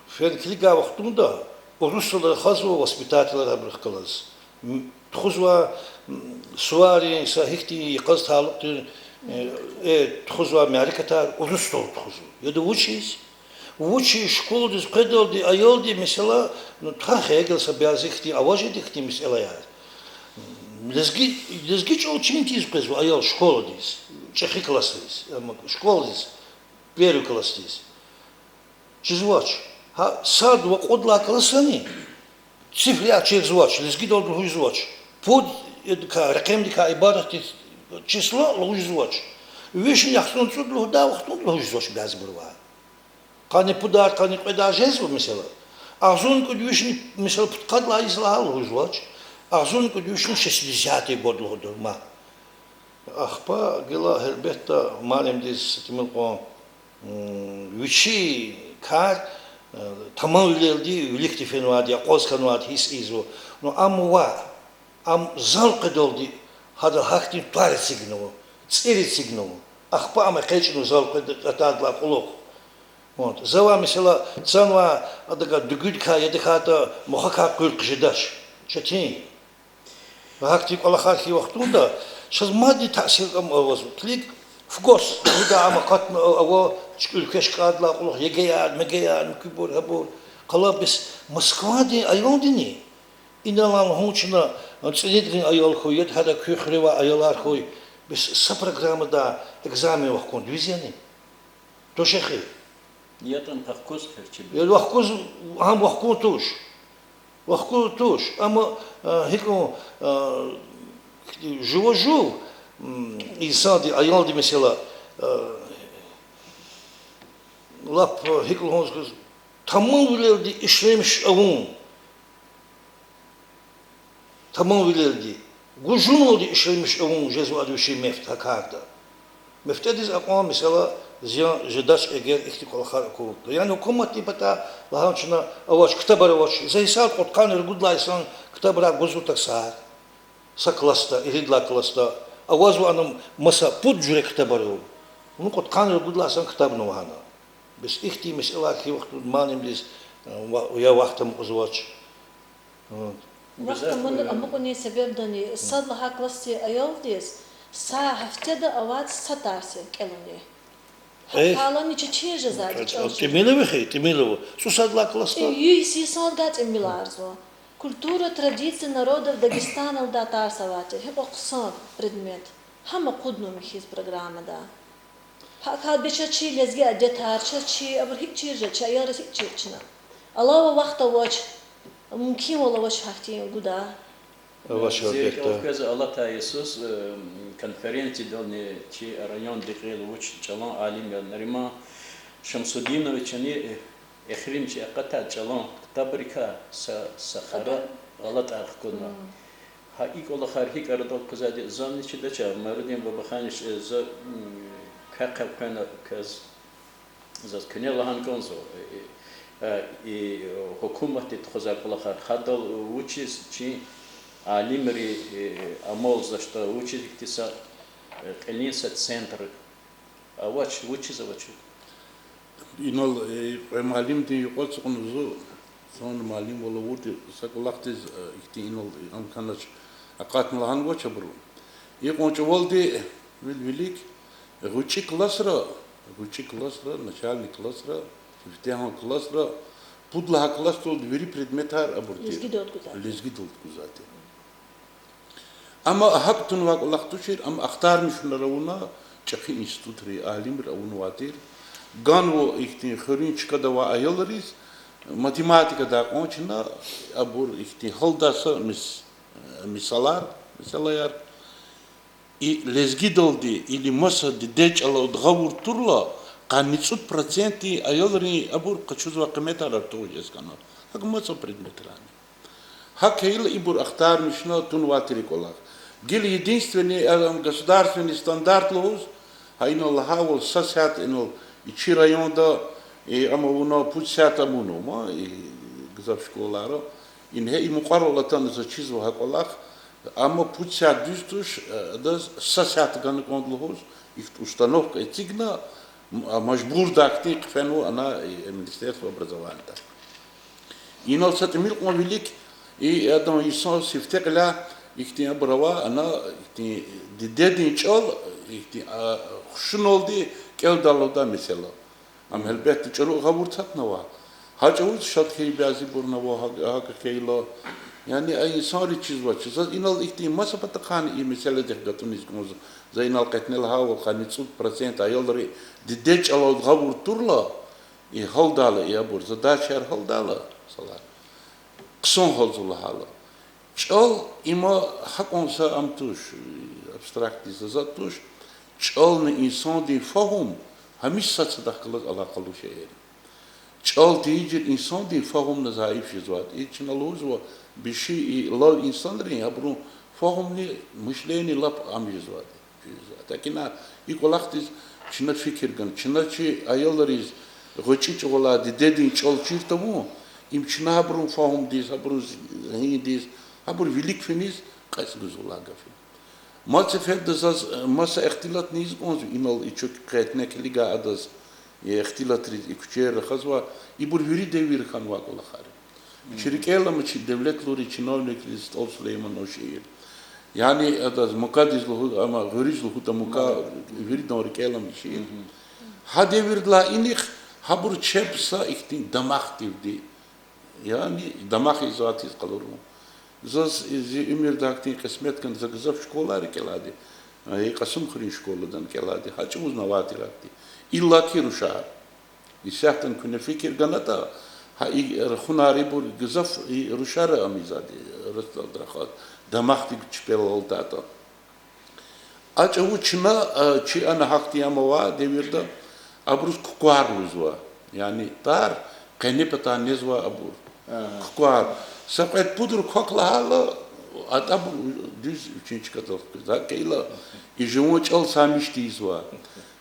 Фена килигай вахтунда урусдал рахазва воспитателар, абурухъ галаз. М, тухузвай, м, суварин, са гьихьтин йикъаз талукь тир, э, э, тухузвай мярекатар урусдал тухузва. Яда вучиз? Вучиз школадиз къведалди аялди, месела, ну, тухвана хьайила са бязи хьтин аваз жеди хьтин месэлаяр. М, лезги, лезги чӀал чин тийиз къвезва аял школадиз, чӀехи классдиз, ам, школадиз, первый классдиз. Чизвач. Гьа сад ва кьуд лагьай классдани цифраяр чирзавач, лезгидалди лугьузвач. Пуд, эдакай, рекъемдикай ибарат я число лугьузвач. Вишни яхцӀурни цӀуд лугьудай вахтунда лугьузвач бязибурувай. Къанни пудар, къанни кьведар жезва, месела. Агъзурни кӀуьд вишни, месела, пудкъад лагьай йис лагьай лугьузвач. Агъзурни кӀуьд вишни шестидесятый год лугьуда ман. Ахпа гила, гьелбетда, муаллимдиз са тӀимил кьван, м, вичи кар, э, тамамвилелди виликди фенвайди, акъваз хьанвайди гьисс ийизва. Ну, ам ваъ, ам зал къведалди гьада гьахьтин тӀвар эцигнава, цӀир эцигнава. Ахпа ам экъечӀнава зал къвед-, атайдалай кьулухъ. Вот. Завай, месела, цанвай адакай дуьгуьдикай, я тахьайтӀа мухакай къуьл хъжедач. Четин. Ва гьахьтин кӀвалахар хьайи вахтунда чаз мадни таъсир ам авазва. Килиг, ФГОС, гьида ам акъатна ава, чкӀуьл квеш кӀандалай кьулухъ ЕГЭ-яр, МЕГЭ-яр, муькуьбур, гьабур. Къала бес Москвадин аялдини, инал лугьун чна, цӀинидгъин аял хьуй, я тахьайтӀа куь хуьре авай аялар хьуй, бес са программада экзамен вахкун дуьз яни? Туш эхир. ЯтӀани къахкуз хьерчи. Я вахкуз, гьам вахкун туш. Вахкун туш. Амма, а, гьикьван, а, жува жув, м, инсанди, аялди, месела, а, лап, а, гьикӀ лугьун, тамамвилелди ишлемиш авун. Тамамвилелди, гужуналди ишлемиш авун жезва ада вичин мефт гьа карда. МефтӀедиз акьван, месела, зиян жедач, эгер ихьтин кӀвалахар акуртӀа. Яни гьукуматдин патай лагьана чна авач, ктабар авач. За гьисаб, кьудкъанни ругуд лагьай йисан ктабрай гузва тахьай са классда, ирид лагьай классда. Авазва ана маса пуд жуьре ктабар ава. Ну, кьудкъанни ругуд лагьай йисан ктабни ава гьана. Бес ихьтин месэлаяр хьайи вахтунда муаллимдиз, э, ва-, я вахт амукьзавач. Вахт амукьунин себебдани сад лагьай классдин аялдиз са гьафтеда авайд са тарс я кӀелуни. Гьакьалани чечир жезвайди чӀал чир. ТӀимил ава хьи, тӀимил ава. ЦӀусад лагьай классда? Юй сисалга тӀимиларзава. Культура, традиции народов Дагестана лугьудай тарс авай тир. Гьикьван хъсан предмет. Гьам акъуднава михьиз программада. Гьакьван бес чаз чи лезги адетар, чаз чи, абур гьикӀ чир жеда, чи аялриз гьикӀ чир чна. Алава вахт авач, мумкинвал авач гьахьтин гуда. Авач, зи рикӀел хквезва алатай йисуз, э, конференциядални чи райондин кьил вич чӀалан алим я Нариман Шамсудиновичани, э, эхиримжи акъатай чӀалан ктабрикай са, са хара алатар хкудна. Гьа и кӀвалахар гьикӀ арадал къвезвайди зани чидач, Майрудин Бабаханович, э, за, м, квехъ элкъвена квез, заз куьне лагьана кӀанзава, э, э, э, и, э, гьукуматди тухузвай кӀвалахар, гьадал вучиз чи алимри, э, амалзавачтӀа, вучиз ихьтин са, э, кьилин са центр авач, вучиз авач? Инал, э, кьве муаллимдин юкьвал ацукьна зун, зун муаллимвал авурди, са кӀвалахдиз, э, ихьтин инал ам хьанач, акъатна лагьанвач абуру. Икьван чӀавалди вил вилик гъвечӀи классра, гъвечӀи классра, начальный классра, ифтигьан классра, пуд лагьай классдалди вири предметар абур тир. Лезгидалди гузвай тир. Амма гьакӀ тунвай кӀвалах тушир, амма ахтармишунар авуна, чӀехи институтри, алимри авунвай тир. ганва ихьтин хуьруьн чкада авай аялриз, математикадай кьван чна, абур ихьтин гьалдай са мис-, мисалар, месэлаяр. И лезгидалди или маса диде чӀалалди гъавурда турла, къанни цӀуд процентдин аялрин абур къачузвай къиметар артух жез хьана. ГьакӀ маса предметрани. ГьакӀ хьайила ибур ахтармишна тунвай тир и кӀвалах. Гила единственный, а, государственный стандарт лугьуз, гьа инал лагьайвал, са сят инал и чи районда, и, ам авуна пуд сят авунва ма, и гзаф школайра. Ингье и мукьварал атана заз чизва гьа кӀвалах, амма пуд сят дуьз туш, э, адаз са сят гана кӀанда лугьуз, ихьтин установка эцигна, м-, а, мажбурдай хьтин хъфенва ана, э, Министерство образованияда. Инал са тӀимил кьван вилик, и адан инсан сифте кьиляй, ихьтин абур ава, ана, ихьтин дидедин чӀал, ихьтин, а, хушуналди кӀелдайла лугьудай месэла. Ам гьелбетда чӀуру гъавурда гьатнава. Гьа чӀавуз шад хьайи бязибурни ава, гьа-, гьакӀ хьайила. Яни а инсанри чизвач. Заз инал ихьтин маса патахъайни и месэладихъ гатӀуниз кӀанзава. За инал кьетӀен лагьайвал, къанни цӀуд процент аялри диде чӀалалди гъавурда турла, и гьалдайла, и абур задачаяр гьалдайла, салар, хъсан гьалзава лагьайла. ЧӀал има гьакӀан са ам туш, абстрактный са затӀ туш. ЧӀални инсандин фагьум гьамиша сад-садахъ галаз алакъалу шейэр. ЧӀал тийижир инсандин фагьумни зайиф жезвайди. И чна лугьузва, биши и лал инсанрин, абурун фагьумни, мышление лап ам жезвайди. ТӀакӀина и кӀвалахдиз чна фикир гана, чна чи аялриз гъвечӀи чӀавалай дидедин чӀал чир тавун, им чна гьабурун фагьумдиз, гьабурун зигьиндиз, гьабур вилик финиз кьецӀ гузвай гаф я. Мад сеферда заз, э, маса ихтилатни ийиз кӀанзава, инал и чун кьетӀен килигай адаз, э, ихтилатриз и куьчеяр рахазва, ибур вири девирда хьанвай кӀвалахар я. Чи рикӀел алама чи девлетлуврин чиновникриз СтӀал Сулейманан шиир. Яни адаз мукадиз лугьу-, ама гъуьриз лугьуда мука, виридан рикӀел алама шиир. Гьа девирдилай инихъ гьабур чеб са ихьтин дамахдивди. Яни дамах ийизвай хьиз къалурун. Заз зи уьмуьрда гьахьтин кьисмет хьана, за гзаф школайра кӀелайди. Э, Кьасумхуьруьн школадани кӀелайди, гьа чӀавузни авай тир гьахьтин. Иллаки рушар. Исятдани куьне фикир ганатӀа, гьа и рахунарибур гзаф и рушар ам ийизвайди, рацдалди рахаз, дамахдик чпелалтатӀа. А чӀавуз чна, э, чи ана гьахьтин ам авай девирда, абуруз куквар лугьузва. Яни тар, къене патай незвай абур. Куквар. Са кьвед-пуд руг квахь лагьайла, атӀа абур дуьз вичин чкадал хквезва. ГьакӀ хьайила, и жуван чӀал саймиш тийизвай,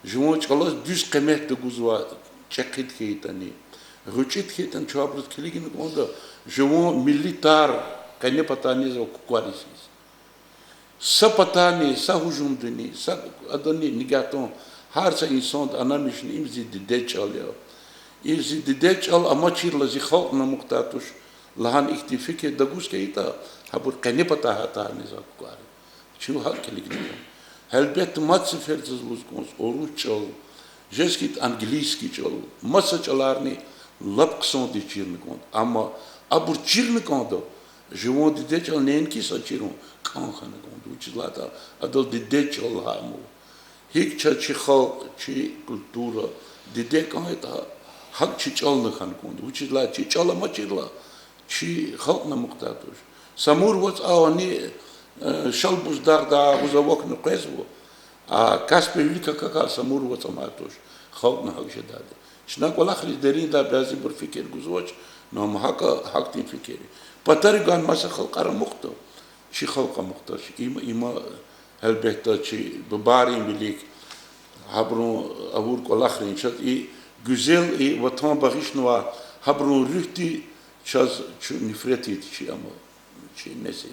жуван чӀалаз дуьз къимет тагузвай, чӀехиди хьайитӀани, гъвечӀиди хьайитӀани, чун абуруз килигна кӀанда, жуван милли тар, къене патай незвай куквариз хьиз. Са патани, са гьужумдини, са адани нигагь тун, гьар са инсанди анамишна, им зи дидед чӀал я. И зи дидед чӀал амачирла зи халкьни амукьдай туш лагьана ихьтин фикир тагуз хьайитӀа, гьабур къене патай гьатайни за куквари. Чун гьакӀ килигна кӀан. Гьелбетда, мад сеферда заз лугьуз кӀанзава, урус чӀал, жез хьайитӀа английский чӀал, маса чӀаларни лап хъсандиз чирна кӀанда. Амма абур чирна кӀанда, жуван дидед чӀал неинки са чирун, кӀан хьана кӀанда. Вучиз лагьайтӀа адал дидед чӀал лагьай ам ава. ГьикӀ чаз чи халкь, чи культура, диде кӀан ятӀа, гьакӀ чи чӀални хьана кӀанда. Вучиз лагьайтӀа чи чӀал амачирла, чи халкьни амукьдай туш. Самур вацӀ авани, э, Шалбуз дагъда агъуз авахьна къвезва, а Каспи вилик акахьайла Самур вацӀ амай туш, халкьни гьакӀ жедайди. Чна кӀвалахриз дериндай бязибуру фикир гузвач, но ам гьакӀа, гьахьтин фикир я. Патариган маса халкьар амукьда, чи халкь амукьдач. Им, има, гьелбетда, чи бубайрин вилик, гьабурун авур кӀвалахрин чаз и гуьзел и ватан багъишнавай, гьабурун руьгьди чаз чу нифрет ийида чи ама, чи несил.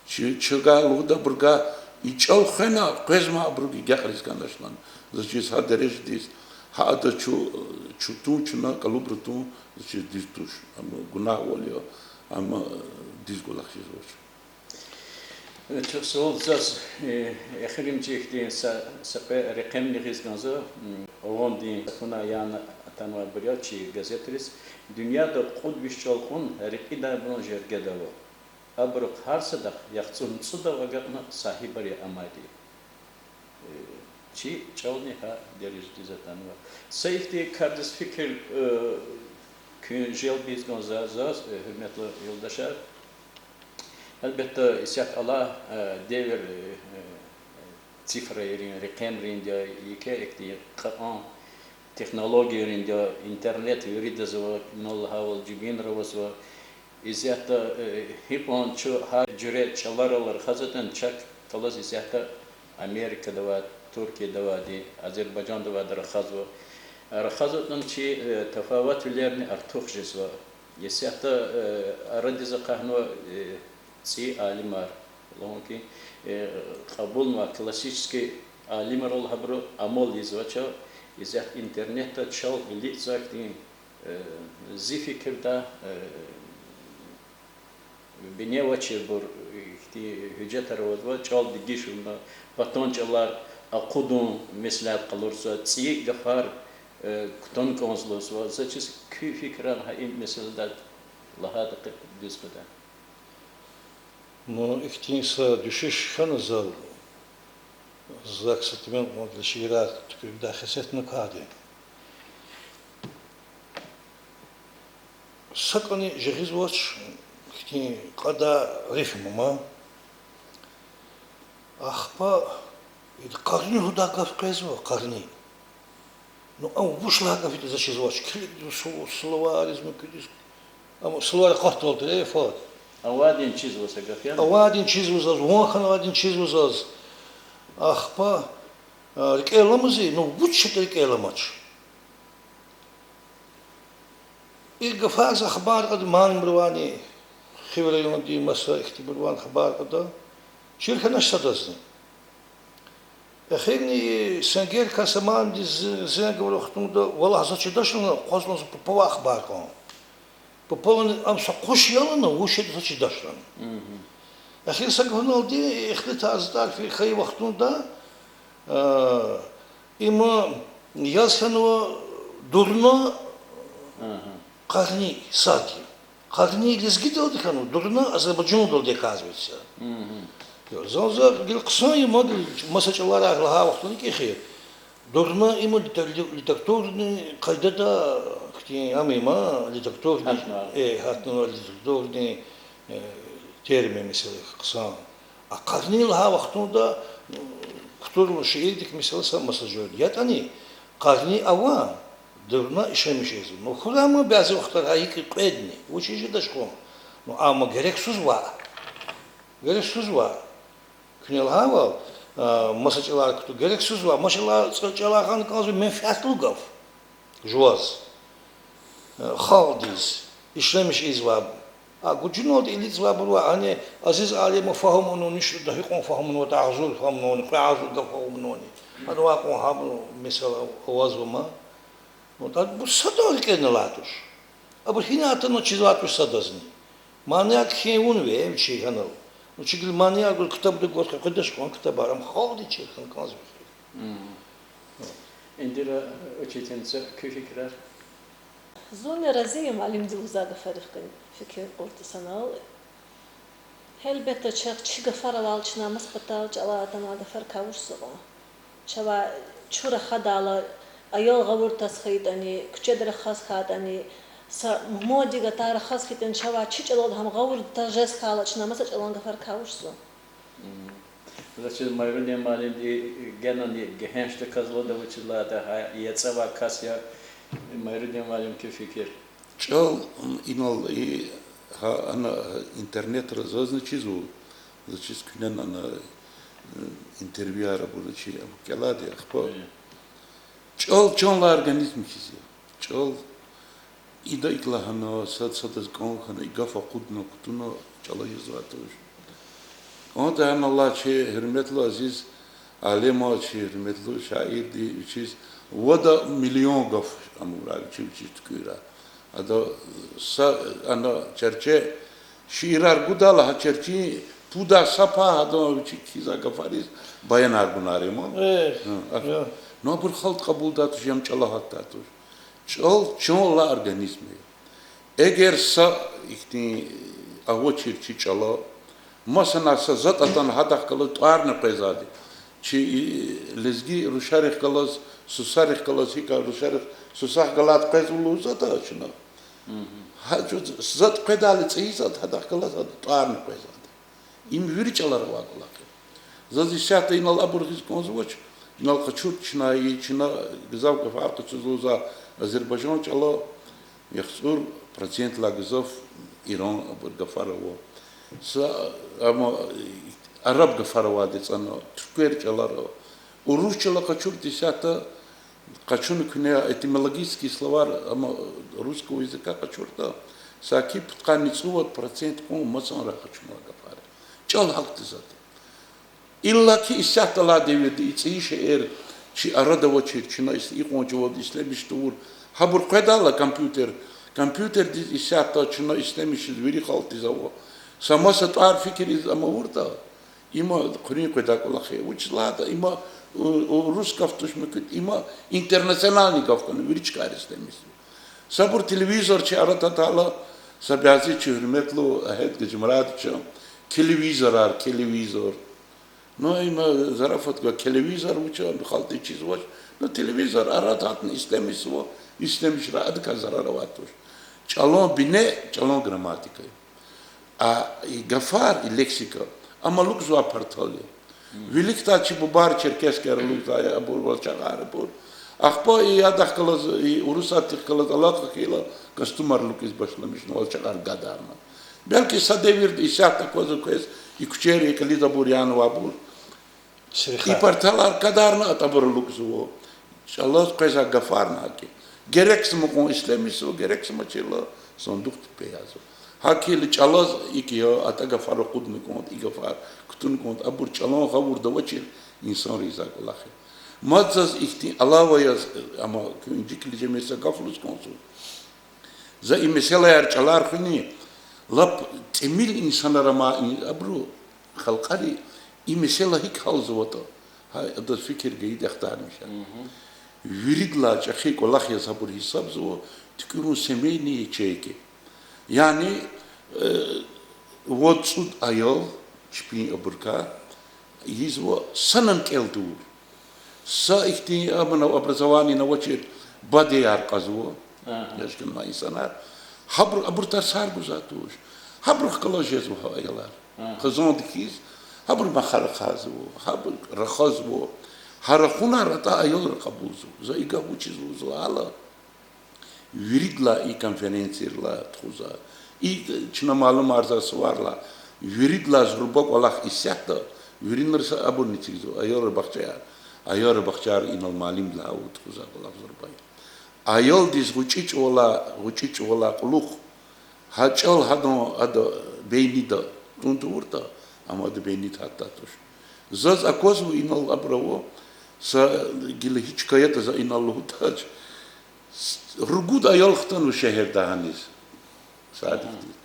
Чи, чавай лугьуда абурувай, и чӀал хвена, къвезмай абурув агакьариз хьанач лагьана. Заз чиз гьа дережадиз, гьа адаз чу, чун тун, чна кӀалубра тун, заз чиз дуьз туш. Амма гунагьвал я, амма дуьз кӀвалах жезвач. Чухсагъул, заз, э, эхиримжи ихьтин са, са кьве рекьемни гъиз кӀанзава, м, авамдин са хьунар яна атанвайбур я чи газетриз. Дуьньяда кьуд виш чӀал кьун рекьидайбурун жергеда ава. Абурухъ гьар садахъ яхцӀурни цӀудав агакьна сагьибар я амайди. Э, Чи чӀални гьа дережадиз атанва. Са ихьтин кардиз фикир, э, куьн желб ийиз кӀанзава заз, э, гьуьрметлу юлдашар. Гьелбетда, исятда алай, э, девир, э, э, цифрайрин, рекьемрин я, еке ихьтин кьакьан технологийрин я, интернет виридаз ава, инал лагьайвал жибинра авазва. Исятда, э, гьикьван чун гьар жуьре чӀаларал рахазватӀани, чахъ галаз исятда Америкада авай, Туркияда авайди, Азербайжанда авайди рахазва. РахазватӀани чи, э, тафаватлуьлерни артух жезва. Исятда, э, арадиз акъатнава, э, цӀийи алимар. Лугьун хьи, э, кьабулнавай классический алимрал гьабуру амал ийизвач, исятда интернетда чал илитзавай хьтин, э, зи фикирдай, э, бине авачирбур, э, ихьтин гьуьжетар авазва, чӀал дегиш авуна, патан чӀалар акъудун меслят къалурзава, цӀийи гафар, э, кутун кӀанзава лугьузва. Заз чиз, куь фикирар гьа и месэладай лагьайтӀа, къе дуьз къведа. Ну, ихьтин са дуьшуьш хьана зал, зак са темен кьван шиирар туькӀуьрдай хесет авуна кӀанди. Са кӀани жагъизвач ихьтин кьадар рифма ама. Ахпа и къарни лугьудай гаф къвезва, къарни. Ну, ам вуч лагьай гаф ятӀа заз чизвач. Килигда су-, словариз, муькуьдиз. Ам словарь акъатдалди фад. Авайдин чизва са гаф я? Авайдин чизва заз, ван хьанвайдин чизва заз. Ахпа, а, рикӀел аламази, ну, вуч ятӀа рикӀел аламач. И гафар за хабар кьада, малимривайни, Хив райондин маса ихьтинбурувайни хабар кьада, чир хьанач садазни. Эхирни Сенгер каса малимдиз зенг авур вахтунда, валлагь, заз чидач лагьана, акъвазна за папавай хабар кьан. Папавани ам са къуш я лагьана, вуч ятӀа заз чидач лагьана. Эхир са гафуналди ихтилатар, затӀар фейи хьайи вахтунда, а, им яз хьанва дурна къарни сад я. Къарни лезгидалди хьанва, дурна азербайжандалди, оказывается. Заз за гила хъсан я, ма гила маса чӀаларай лагьай вахтунда кӀехи. Дурна им литер-, ли-, литературный къайдада хьтин, ам има литературный, э, гьатнава литературный, э, термин, месела, хъсан. А къарни лагьай вахтунда, м, кутурла шиирдик, месела, са маса жуьре. ЯтӀани къарни ава, дурна ишлемиш жезва. Ну, хьурай ма бязи вахтара гьа икӀ кьведни, вучиз жедач хьун? Ну, амма герексуз ваъ. Герексуз ваъ. Куьне лагьайвал, а, маса чӀалар кутур, герексуз ваъ, маса чӀалар, чӀалар гъана кӀанзава менфятлу гаф жуваз. Э, халкьдиз ишлемиш ийизвай, а гужуналди илицӀзавайбур ва гьана Азиз Алимов фагьумнавани, ништа гьикьван фагьумнаватӀа, агъзур фагьумнавани, кьве агъзур гаф фагьумнавани, гьадавай кьван гьабуру месела авазва ма. Вот, абур садан рикӀелни алай туш. Абур гьинай атанваз чизвай туш садазни. Манияр кхьин авунва вичи гьанал. Вичи гила манияр гуз ктабда гваз къекъведач кьван ктабар, ам халкьдиз чир хьана кӀанзава эхир. Индира учительница, куь фикирар? Зунни рази я муаллимди лугьузвай гафарихъ куьн фикир кьуртӀа санал. Гьелбетда, чахъ чи гафарал алай чна маса патал чӀалай атанвай гафарикай вуч ава? Чавай чун рахадайла, аял гъавурда таз хьайитӀани, куьчеда рахаз хьайитӀани, са мугьмандин гатара рахаз хьайитӀани, чавай чи чӀалал гьам гъавурда таз жез хьайила, чна маса чӀалан гафарикай вуч ава? Заз чиз, Майрудин муаллимди генани гегьенш тахьаз лугьуда, вучиз лагьайтӀа гьа яцӀавай кас я. Майрудин муаллим, куь фикир? ЧӀал, м, инал и, гьа, ана, интернетра зазни чизва, заз чиз, куьнени ана, э, интервьюяр абур чи кӀелайди я, ахпа. ЧӀал чанлай организм хьиз я. ЧӀал ида икӀ лагьана, сад садаз кӀан хьана, и гаф акъудна, кутуна, чӀала жезвай туш. КӀантӀа гьанал алай чи гьуьрметлу азиз алима, чи гьуьрметлу шаирди, вичиз вада миллион гаф амукьрай вичи, вичиз туькӀуьрай. Ада са, ана, черче шиирар гудайла, гьа черчи пудай са пай гьадан вичи кхьизвай гафариз баянар гунар я ма. Ну, абур халкь кьабулдай туш, ам чӀала гьатдай туш. ЧӀал чанлай организм я. Эгер са ихьтин авачир чи чӀала, масана, са затӀ атана, гьадахъ галаз тӀварни къвезвайди, Чи лезги рушарихъ галаз, сусарихъ галаз, гьикӀ рушарихъ, сусахъ галайди къвезва лугьузватӀа чна. Гьа жуз затӀ къведайла цӀийи затӀ, гьадахъ галаз гьада тӀварни къвезвайди. Им вири чӀалара авай кӀвалах я. Заз исятда инал абур хьиз кӀанзавач, инал къачуртӀа чна, и чна гзаф гафар къачузва лугьузва азербайжан чӀала, яхцӀур процентдилай гзаф иран абур гафар ава. Са, амма араб гафар авайди цӀана, туьрквер чӀалара. Урус чӀала къачуртӀа исятда, къачуна куьне этимологический словарь, амма русского языка къачуртӀа, саки пудкъанни цӀувад процент кьван масанрай къачунвай гафар я. ЧӀал гьахьтин затӀ я. Иллаки исятдалай девирда и цӀийи шейэр чи арада авачир, чна ис-, икьван чӀавалди ишлемиш тавур, гьабур къведайла компьютер, компьютердиз исятда чна ишлемишиз вири халкьдиз ава. Са маса тӀвар фикирзава авуртӀа, има хъуьруьн къведай кӀвалах я. Вучиз лагьайтӀа има, у, у, рус гаф туш, муькуьд, има интернациональный гаф хьана, вири чкайра ишлемишзава. Сабур телевизор чи арада атайла, са бязи чи гьуьрметлу Агьед Гьажимурадовича, телевизорар, телевизор. Ну, има зарафат гва, телевизор вуч я, халкьди чизвач. Ну, телевизор арада гьатна ишлемишзава, ишлемишрай адакай зарар авай туш. ЧӀалан бине, чӀалан грамматика я. А и гафар, и лексика, ам алукӀзавай партал я. Виликдай чи бубайри черкесскийар алукӀзавай я, абур валчагъар абур. Ахпа и адахъ галаз, и Урусатдихъ галаз алакьа хьайила, костюмар алукӀиз башламишна, валчагъар гадарна. Белки са девирда исятда аквазва квез, и куьчейра и кьилиз абур янавайбур. И парталар гадарна, атӀабур алукӀзава. ЧӀалаз къвезвай гафарни гьакӀ я. Герексма кьван ишлемишзава, герексмачирла сандухдиз пеязва. ГьакӀ хьайила чӀалаз икӀ я, атӀа гафар акъудна кӀанда, и гафар кутуна кӀанда, абур чӀалан гъавурда авачир инсанри ийизвай кӀвалах я. Мад заз ихьтин алава яз, амма куьн инжикли жемир, са гаф лугьуз кӀанзава. За и месэлаяр чӀалар хуьни, лап тӀимил инсанар ама, и-, абуру халкьари и месэла гьикӀ гьялзаватӀа, гьа, адаз фикир гайиди ахтармиш я. Виридалай чӀехи кӀвалах яз абур гьисабзава туькӀуьрун семейные ячейки. Яни, э, вад-цӀуд аял, чпин абурукай, ийизва санани кӀел тавур. Са ихьтин амана образованиени авачир бадеяр кьазва. Яшкинма инсанар. Гьабуру абуру тарсар гузвай туш. Гьабурухъ галаз жезва гьа аялар. Хизанди хьиз, гьабуру махар рахазва, гьабуру рахазва. Гьа рахунар атӀа аялри кьабулзава. За и гаф вучиз лугьузва гьала? Виридалай и конференцийрилай тухузва. И чна малумарзавай суварилай, виридалай зурба кӀвалах исятда, виринра са абурни эцигзава, аялрин бахчаяр. Аялрин бахчаяр инал муаллимдилай гьавурда тухузвай кӀвалах зурба я. Аялдиз гъвечӀи чӀавалай, гъвечӀи чӀавалай кьулухъ, гьа чӀал гьадан, ада бейнида тӀун тавуртӀа, ам ада бейнида гьатдай туш. Заз аквазва, инал абур ава, са гила гьич каятӀа за инал лугьудач, ругуд аял хтанва шегьердай гьаниз садикдиз.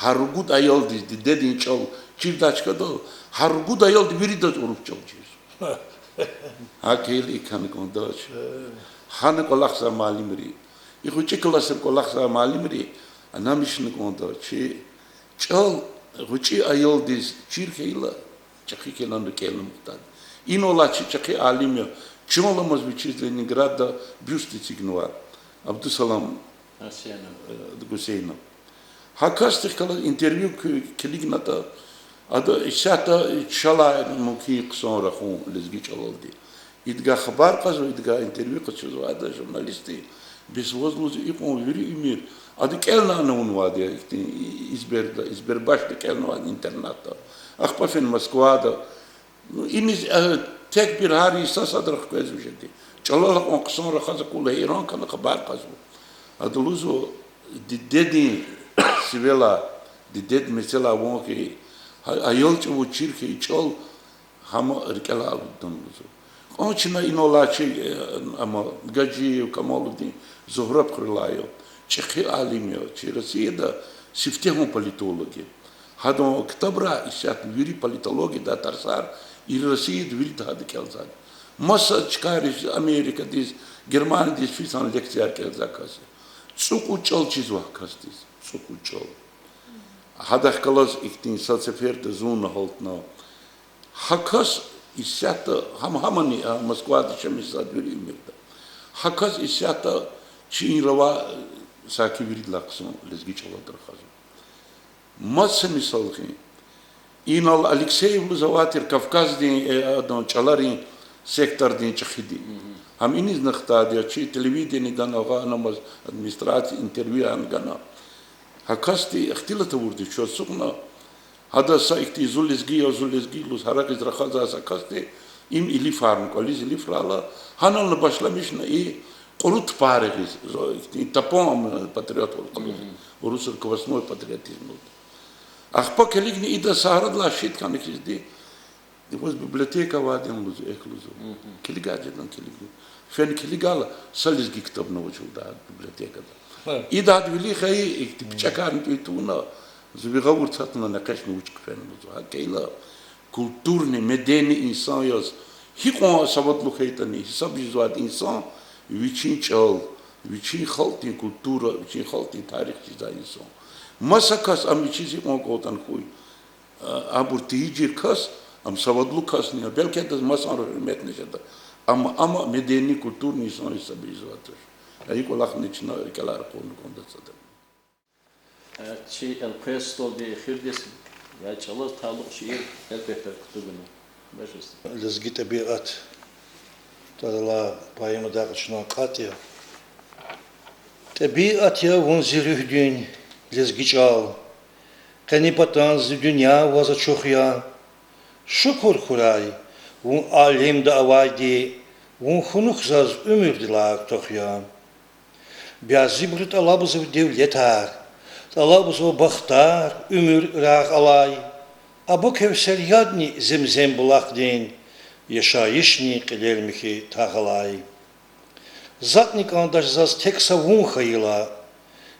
Гьа ругуд аялдиз дидедин чӀал чирдай чкадал, гьа ругуд аялди виридаз урус чӀал чирзава. ГьакӀ хьайила икӀ хьана кӀандач. Гьана кӀвалахзавай муаллимри, и гъвечӀи классра кӀвалахзавай муаллимри анамишна кӀанда, чи чӀал гъвечӀи аялдиз чир хьайила, чӀехи хьайила кӀелун кӀандатӀа. Инал алай чи чӀехи алим я, чан аламаз вичиз Ленинградда бюст эцигнава, Абдусалам Гусейнов. Гьа касдихъ галаз интервью ку-, килигнатӀа, ада исятда чалай мумкин хъсан рахун лезги чӀалалди. Идгай хабар кьазва, идгай интервью къачузва ада журналистди. Бес ваз лугьузва икьван вири уьмуьр ада кӀелна авунвайди я ихьтин Изберда, Избербашда кӀелнавайди интернатда. Ахпа фена Москвада. Ну, иниз, э, тек-бир гьар йиса садрани къвезва жеди. ЧӀалал акьван хъсан рахаз акурла, гьейран хьана хабар кьазва. Ада лугьузва, дидедин сивелай, дидед мецелай ван хьайи, гьа-, аял чӀавуз чир хьайи чӀал, гьам рикӀелай алудна лугьузва. Кьван чна инал алай чи, э, ама Гьажиев Камалудин, Зугьраб хуьрелай я, чӀехи алим я, чи Россияда сифтегьан политолог я. Гьадан ктабра исятда вири политологиядай тарсар, и Россияда вирида гьада кӀелзавайди. Маса чкайриз, Америкадиз, Германиядиз физвай лекцияр кӀелзавай кас я. ЦӀукьуд чӀал чизва гьа касдиз, цӀукьуд чӀал. Гьадахъ галаз ихьтин са сеферда зунни гьалтна. Гьа кас Исятда гьам-, гьамани, а, Москвада яшамиш сад вири уьмуьрда. Гьа кас исятда чи инрава, э, саки виридалай хъсан лезги чӀалал рахазва. Маса мисал хьи, инал Алексеев лугьузвай тир Кавказдин, э, адан чӀаларин сектордин чӀехиди. Гьам инизни хтайди я, чи телевидение гана, гъана маз администрация интервью гьана гана. Гьа касди ихтилат авурди чаз ацукьна, гьада са ихьтин зу лезги я, зу лезги лугьуз гьарайиз рахазвай са касди, им илифарна, кӀвализ илифрайла, гьанални башламишна и кьуру тупар гъиз, зо ихьтин тапан ам патриотвал къалуриз, урусри крепостной патриотизм лугьуз. Ахпа килигна ида са арадилай шит хьана хьизди, ваз библиотека авайди я лугьузва, эхь лугьузва. Килигай жедан, килигна. Фена килигайла, са лезги ктабни авачирдай библиотекада. Идад вилик хьайи, ихьтин пичӀекарни тӀуьн тавуна, зи ви гъавурда цатна, экъечна, вуч хъфена лугьузва. Гьакӏ хьайила, культурный, медени инсан яз, гьикьван савадлу хьайитӏани, гьисаб жезвайди инсан вичин чӏал, вичин халкьдин культура, вичин халкьдин тарих чизвай инсан. Маса кас ам вичиз гьикьван кӏантӏани хьуй, абур тийижир кас, ам савадлу касни я, белки адаз масанрай гьуьрметни жеда. Амма ам медени, культурный инсан гьисаб жезвай туш. И кӏвалахни чна рикӏелай ракъурна кӏанда сада. Чи элкъвей столдин эхирдиз я чӏалаз талукь шиир, гьелбетда, кутугна. Бажес. Лезги тӏебиат. Тӏвар алай поэмадай къачуна кьатӏ я. Тӏебиат я вун зи руьгьдин, лезги чӏал. Къени патан зи дуьнья ваз ачух я. Шукур хьурай, вун алемда авайди, вун хьунухь заз уьмуьрдилай артух я. Бязибуру тӏалабзава девлетар, тӏалабзава бахтар, уьмуьр рагъ алай. Абу Кевсер ядни Земзем булахдин, яшайишни кьилел михьи тагъ алай. Затӏни кӏандач заз тек са вун хьайила.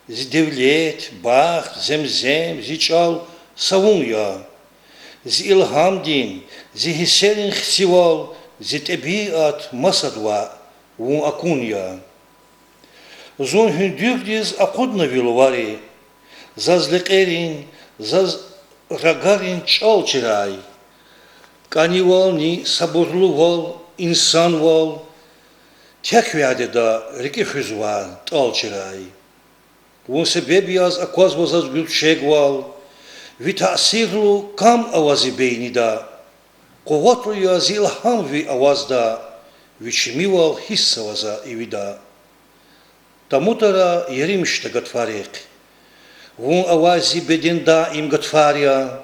Зи девлет, бахт, Земзем, зи чӏал са вун я. Зи илгьамдин, зи гьиссерин хцивал, зи тӏебиат масад ваъ, вун акун я. Зун гьуьндуьрдиз акъудна ви лувари, заз лекьерин, заз рагарин чӏал чирай. Кӏанивални, сабурлувал, инсанвал, тек ви адеда рикӏи хуьзвай тӏал чирай. Вун себеб яз аквазва заз гуьрчегвал, ви таъсирлу кам ава зи бейнида. Къуватлу я зи илгьам ви авазда, ви чимивал гьиссзава за ивида. Тамутара еримишда гатфарихъ. Вун авай зи беден даим гатфар я.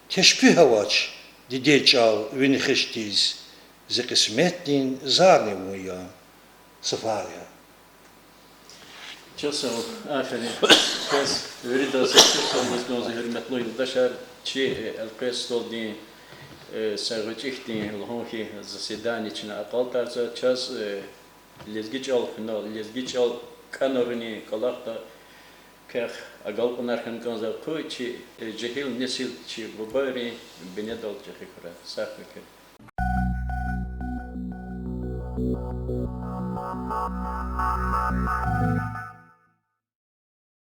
Тешпигь авач, дидед чӏал, ви нехишдиз, зи кьисметдин зарни вун я, сафар я. Чаз сагъ, аферин. Чаз виридаз чаз сагъ лугьуз кӏанзава, гьуьрметлу юлдашар, чи, э, элкъвей столдин, э, са гъвечӏи хьтин лугьун хьи, заседание чна акьалтӏарзава, чаз, э, лезги чӏал хьунал, лезги чӏал кӏанарунин кӏвалахда квехъ агалкьунар хьун кӏанзава, къуй чи, э, жегьил несил чи бубайрин бинедал чӏехи хьурай. Сагъ хьуй.